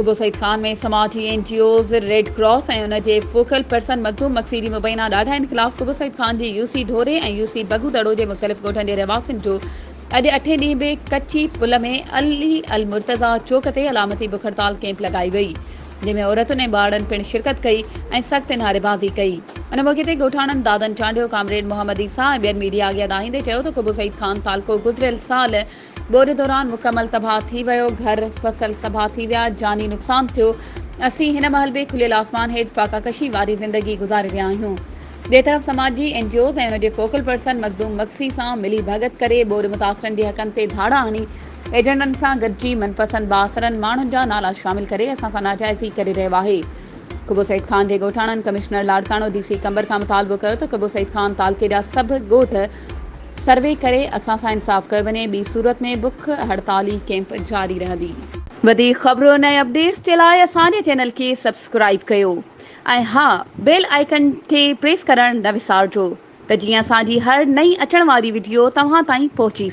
قبو سعيد خان ۾ سماجي N G Os red cross ۽ ان جي focal person Makhdoom Magsi جي مبينا ڏاڍاين خلاف قبو سعيد خان جي يو سي ڍوري ۽ يو سي بگو دڙو جي مختلف ڳوٺن جي رهواسين جو اڄ اٺين ڏينهن به ڪچي پل ۾ علي المرتضيٰ چوڪ تي علامتي بک هڙتال ڪئمپ لڳائي وئي جنهن ۾ عورتن ۽ ٻارڙن پڻ شرڪت ڪئي ۽ سخت نعريبازي ڪئي. ان موقعي تي ڳوٺاڻن دادن چانڊيو، ڪامريڊ محمد عيسيٰ ۽ ٻين ميڊيا اڳيان دانهيندي چيو ته قبو سعيد خان تعلقو گذريل سال ٻوڏ دوران مڪمل تباهه ٿي ويو، گهر، فصل تباهه ٿي ويا، جاني نقصان ٿيو، اسين هن مهل به کليل آسمان هيٺ فاقاڪشي واري زندگي گذاري رهيا آهيون. ٻئي طرف سماجي اين جي اوز ۽ ان جي فوڪل پرسن مخدوم مگسي سان ملي ڀڳت ڪري ٻوڏ متاثرن جي حقن تي ڌاڙا هڻي ايجنٽن سان گڏجي من پسند بااثرن ماڻهن جا نالا شامل ڪري اسان سان ناجائزي ڪري رهيو آهي. قبو سعيد خان جي ڳوٺاڻن commissioner Larkana D C Qambar کان مطالبو ڪيو ته قبو سعيد خان تعلقي جا سڀ ڳوٺ سروي ڪري اسان سان انصاف ڪيو وڃي ٻي صورت ۾ بک هڙتالي ڪيمپ جاري رهندي. وڌيڪ خبرن ۽ اپڊيٽس جي لاء اسان جي چينل کي سبسڪرائيب ڪيو. ۽ ها بيل آئيڪن کي پريس ڪرڻ نه وسارجو ته جيئن اسان جي هر نئين اچڻ واري وڊيو توهان تائين پهچي.